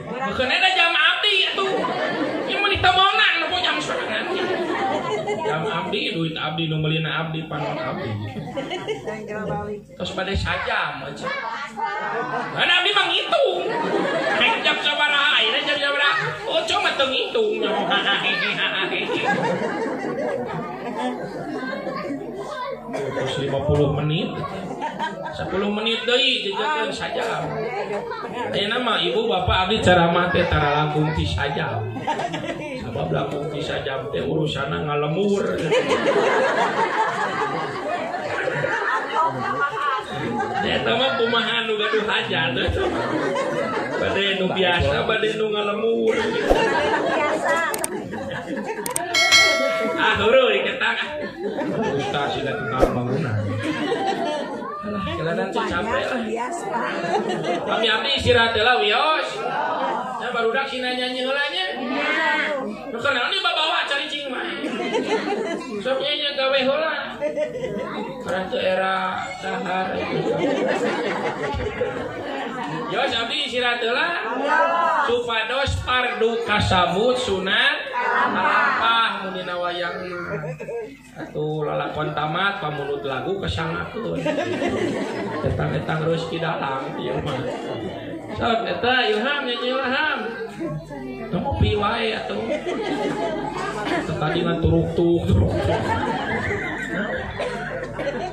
Bukan ada jam abdi atuh. Ieu mah ditemonan nu jam sorangan. Jam abdi duit abdi nu meulina abdi panon abdi. Terus pada sajam aja. Kan abdi mah ngitung. Rek jam sabaraha ayeuna jam sabaraha. Oh cuma teu ngitung. Terus 50 menit. 10 menit deui jejekeun sajam. Ayeuna mah ibu bapak abdi ceramah teh tara langkung ti sajam. Sabab langkung ti sajam teh urusanna ngalemur. Eta mah kumaha nu gaduh hajat. Bade nu biasa bade nu ngalemur. Biasa. Ah heureun diketak. Ustaz sila tukang bangunan. Alah, jalanan teh capek lah. Kami abdi istirahat heula wios. Nya barudak sina nyanyi heula nya. Nu kunaon dibawa caricing mah. Sok nya gawe heula. Karena teu era dahar. Yos abdi istirahat heula. Supados pardu kasambut sunat kalampah mun dina wayang mah. Atuh lalakon tamat pamunut lagu kesangakeun. Etang-etang rezeki dalang ieu mah. Sok eta Ilham nyanyi Ilham. Teu ngopi wae atuh. Tadi ngan turuk-tuk turuk.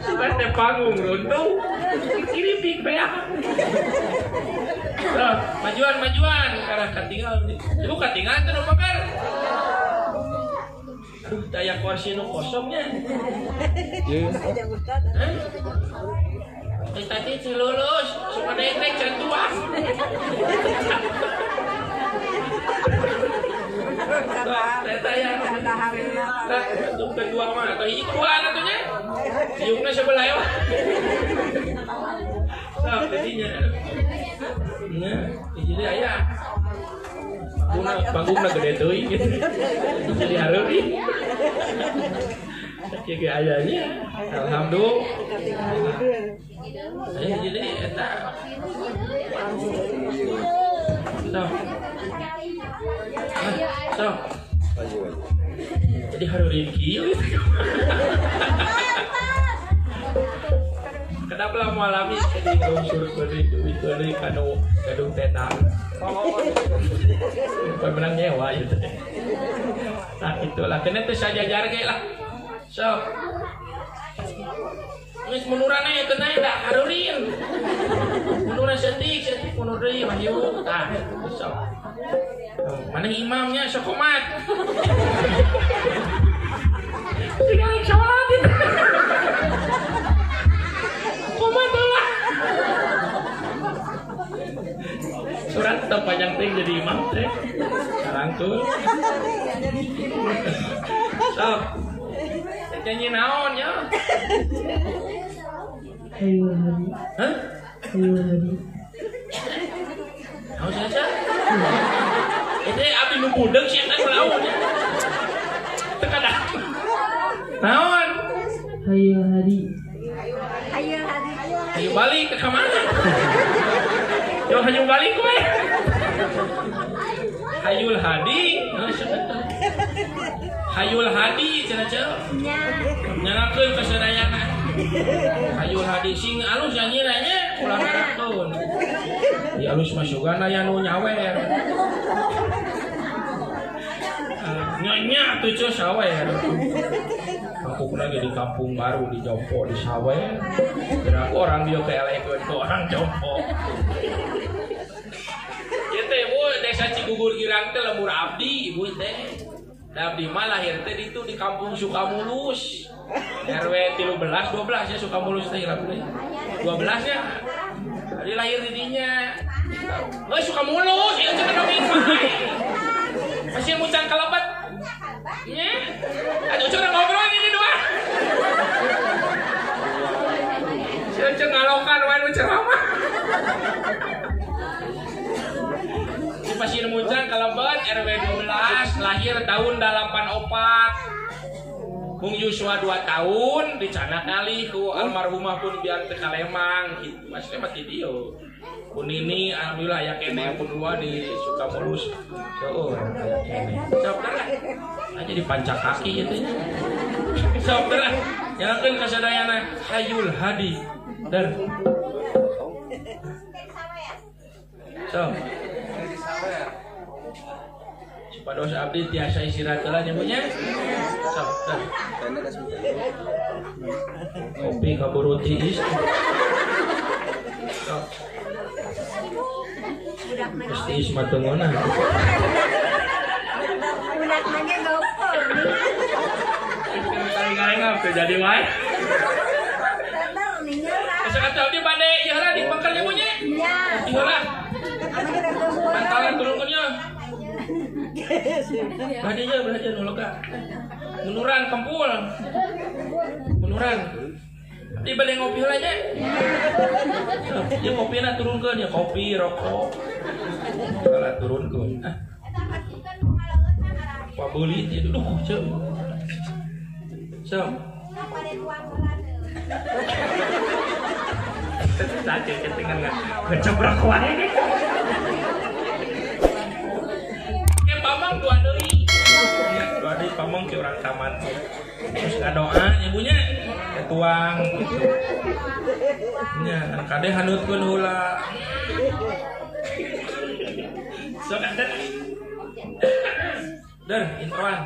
Sugan teh panggung runtuh. Kiripik beak. Sok majuan-majuan karena katinggal. Ibu katinggal teh nu bakar. Aduh, daya kursi nu kosongnya. Iya. Eh, tadi lulus, suka naik cantuan. Teta ya. Tah, kedua mah atau hiji kedua atunya. Siungna sebelah ya. Sok jadinya. Nya, hiji deui aya. Banggungna gede teuing gitu. Jadi hareuri. Sakieu ge aya nya. Alhamdulillah. Eh jadi eta. Sok. Sok. Jadi hareuri kieu. Kenapa lah mengalami jadi unsur beri duit beri kanu gadung tenang. Bukan menang nyewa gitu. Nah itulah kena teh sajajar ge lah. Sok. Geus munuran aya teu nae da harurin. Munuran setik setik mundur deui wahyu. Tah sok. Mana imamnya sok komat. Tinggal salat itu. Komat lah. Surat tetap panjang ting jadi imam teh. Sarangkul. Sok. Nyanyi naon ya? Ayo hari. Hah? Ayo hari. Naon saja? Itu abdi nu budeg sih eta laun. Teu kada. Naon? Ayo hari. Ayo hari. Ayo balik ke mana? Yo hayu balik we. Hayul hadi, Hayul hadi cenah ceu. Nya. Nyanakeun ka sadayana. Hayul hadi sing alus nyanyina nya ulah ngarakeun. Di alus mah sugana aya nu nyawer. Nya tuh ceu sawer. Kampung lagi di kampung baru di Jompo di sawer. Kira aku orang dia keelekeun ke orang Jompo. Ieu teh ibu desa Cigugur Girang teh lembur abdi ibu teh. Da abdi mah lahir teh ditu di kampung Sukamulus. RW 13 12 ya Sukamulus teh hilap deui. 12 ya. Tadi lahir di dinya. Heuh Sukamulus ieu teh dongeng mah. Masih mucang kalebat. Nya. Aduh curang ngobrol ini dua. Sia ngalokan wae nu ceramah. Di Pasir Muncang Kalebet RW 12 lahir tahun 84. Mung yuswa 2 tahun dicana kali ku almarhumah pun biang teu kalemang gitu. Asli mah ti dieu. Pun ini alhamdulillah aya keneh pun dua di Sukamulus. Seueur aya keneh. Sok lah. Aja di pancak kaki gitu nya. Sok lah. Nyalakeun ka sadayana Hayul Hadi. Der. Sok. Supados abdi tiasa istirahat heula nya nya. Sok tah. Kopi kaburu tiis. Sok. Geus tiis mah teu ngeunah. Budak nage gopol. Karing-karing teu jadi wae. Sok atuh abdi bade ieu heula di pangkal nya nya. Nya. Ieu heula. Bantalan turunkeun nya. Badinya belajar nu lega. Munuran kempul. Munuran. Di bade ngopi heula nya. Ieu kopina turunkeun ya kopi, rokok. Salah turunkeun. Ah. Pabeuli ieu duh ceu. Sok. Saja ketingan ngecebrok wae. Pamong dua deui. Dua deui pamong ke urang taman. Terus ngadoa ibunya tuang gitu. Nya kade hanutkeun heula. Sok ada. Der introan.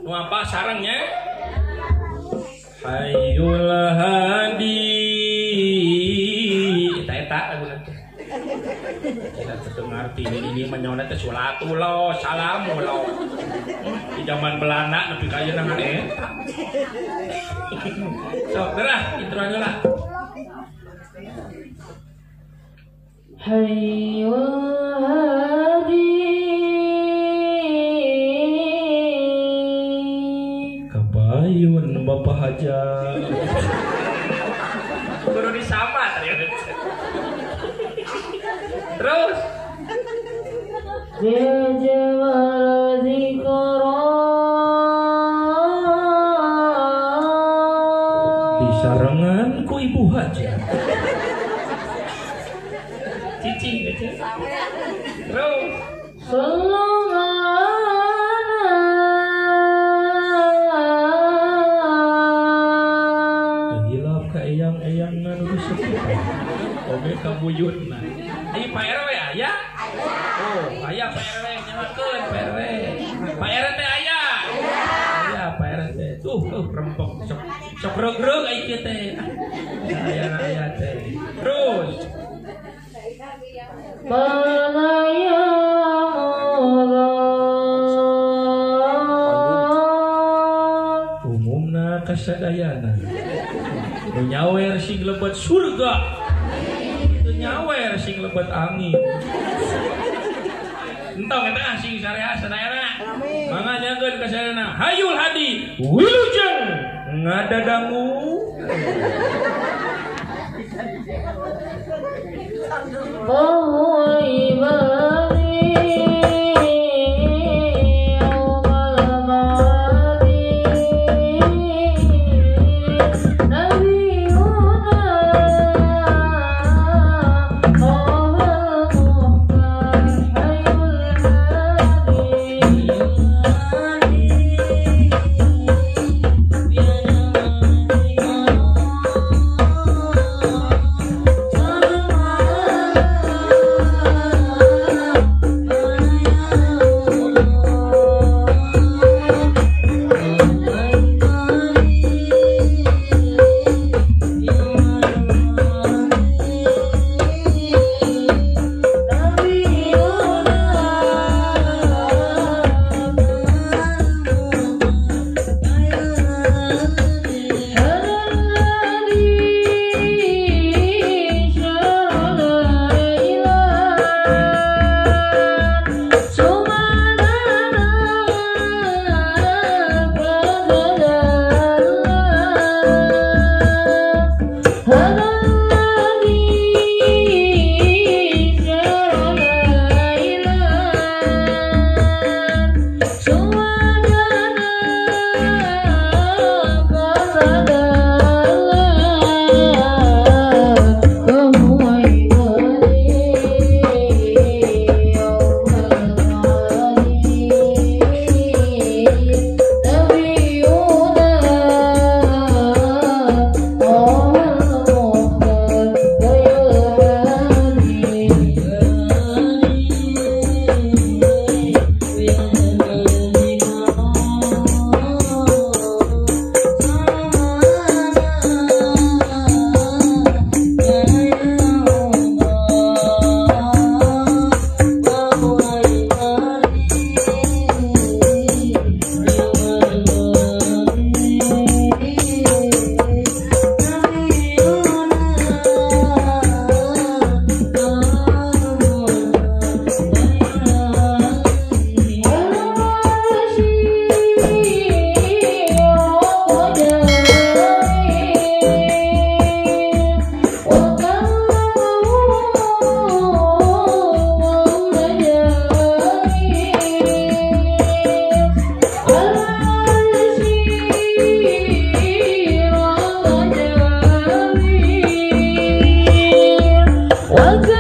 Nu apa sarengnya? Hayyul Hadi. Eta-eta laguna teh. Tidak terdengar ini menyona teh salatullah salamullah. Di zaman Belanda nepi ka ayeuna mah eta. Sok geura introan heula. Hayyul Hadi. Kabayun Bapak Haja. Kudu disama tadi. Terus disarengan ku Ibu Haja. Cicing aja. Terus hilap ka eyang-eyangan nu sepuh. Oge ka buyutna. Ai Pak RW aya? Oh, aya Pak RW nyawakeun Pak RW. Pak RT aya. Aya Pak RT. Tuh, rempok sok sok reug-reug ai kieu teh. Aya aya teh. Terus umumna kasadayana. Nu nyawer sing lebet surga. Nyawer sing lebet angin. Entong eta sing syariah sadayana. Mangga nyakeun ka sadayana. Hayul Hadi wilujeng ngadadangu. Salam.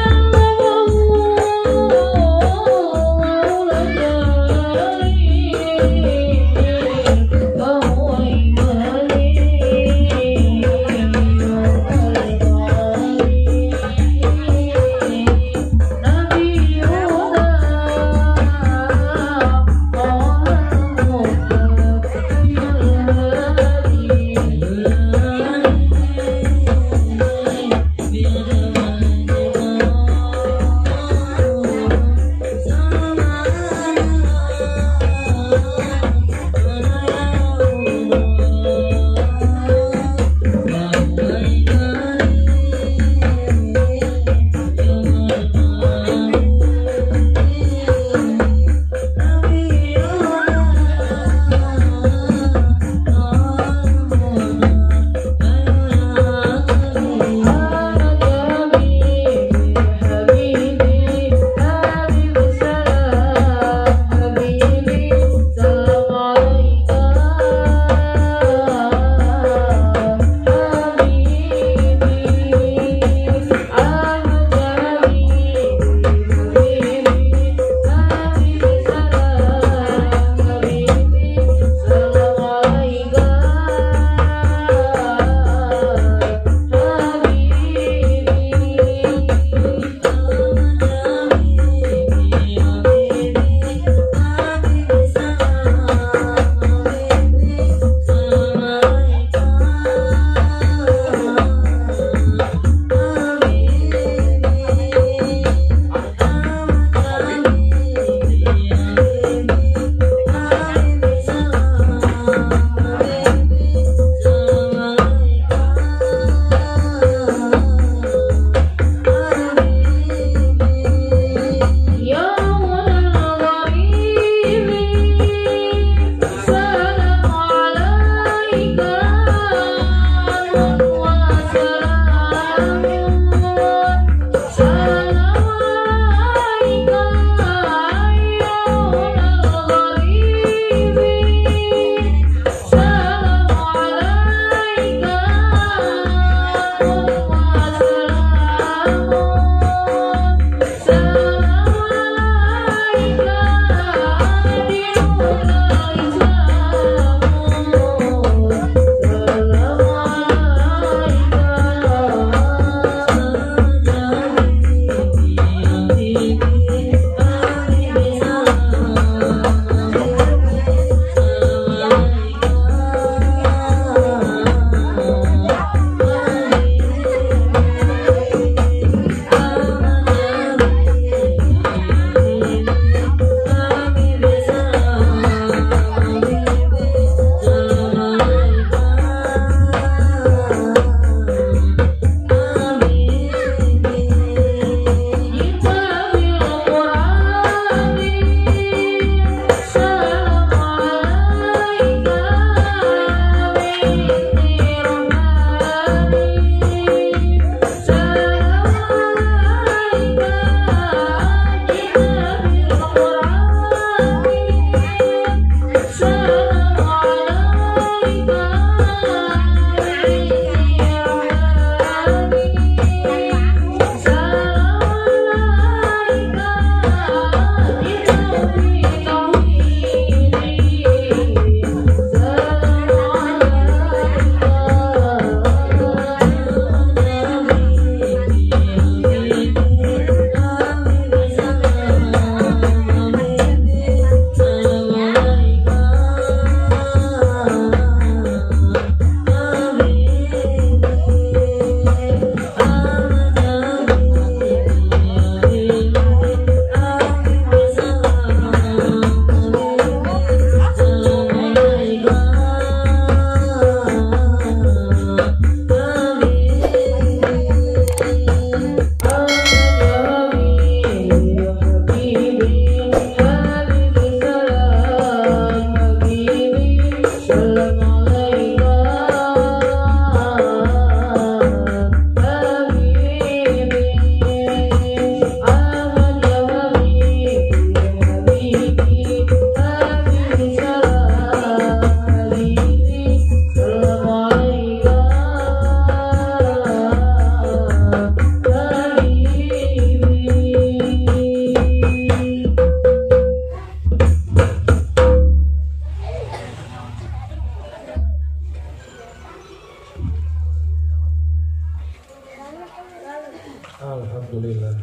Alhamdulillah.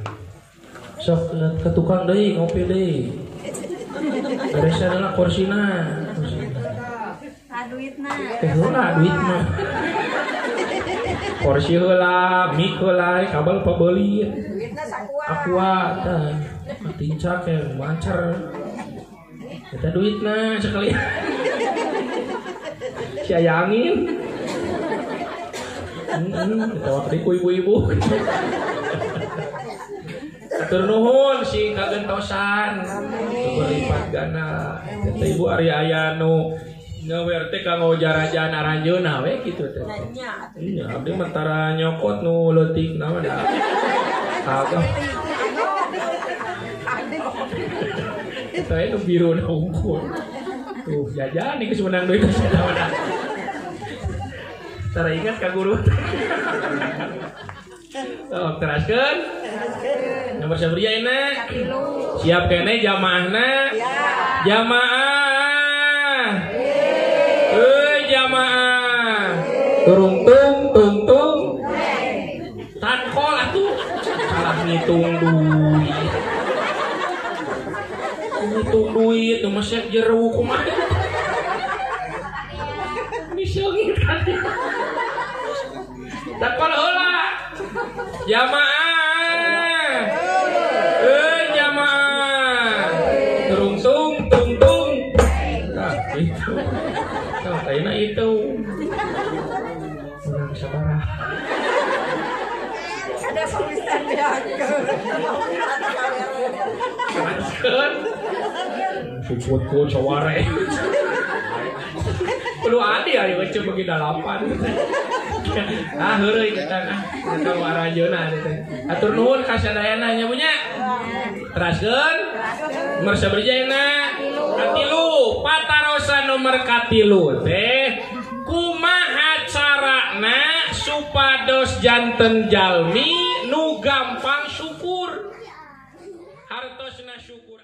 Sok ke tukang deui ngopi deui. Beresna adalah korsina. Duitna. Teh heula duitna. Kursi heula, mik heula, kabel pabeuli. Duitna sakuat. Aqua tah. Tincak ya mancar. Eta duitna sekali. Si aya angin. Eta waktu ku ibu-ibu. Atur nuhun si kagentosan. Berlipat ganda. Eta ibu ari aya nu ngewer teh kanggo jarajan aranjeunna we kitu teh. Nya abdi mah tara nyokot nu leutik naon da. Kagak. Eta nu biru na unggul. Tuh jajan geus menang duit teh naon. Tara ingat ka guru. Oh, teraskeun. Nomor sabaraha ayeuna? Siap keneh jamaahna? Jamaah. Heuy jamaah. Turung tung tung tung. Tatkol atuh. Salah ngitung duit. Ngitung duit nu mesek jeruk kumaha. Miseungit kan. Tatkol heula. Jamaah. Heuy jamaah. Turung tung tung tung. Nah, itu. Nah, kayaknya itu. Menang sabaraha. Ada tulisan diangkeun. Teraskeun. Sukut-kut saware. Perlu adi ayo cek bagi dalapan. Ah heureuy kita ah eta waranjeunna teh. Atur nuhun ka sadayana nya punya. Teraskeun. Nomor sabaraha ayeuna? Katilu, patarosan nomor katilu teh kumaha carana supados janten jalmi nu gampang syukur. Hartosna syukur.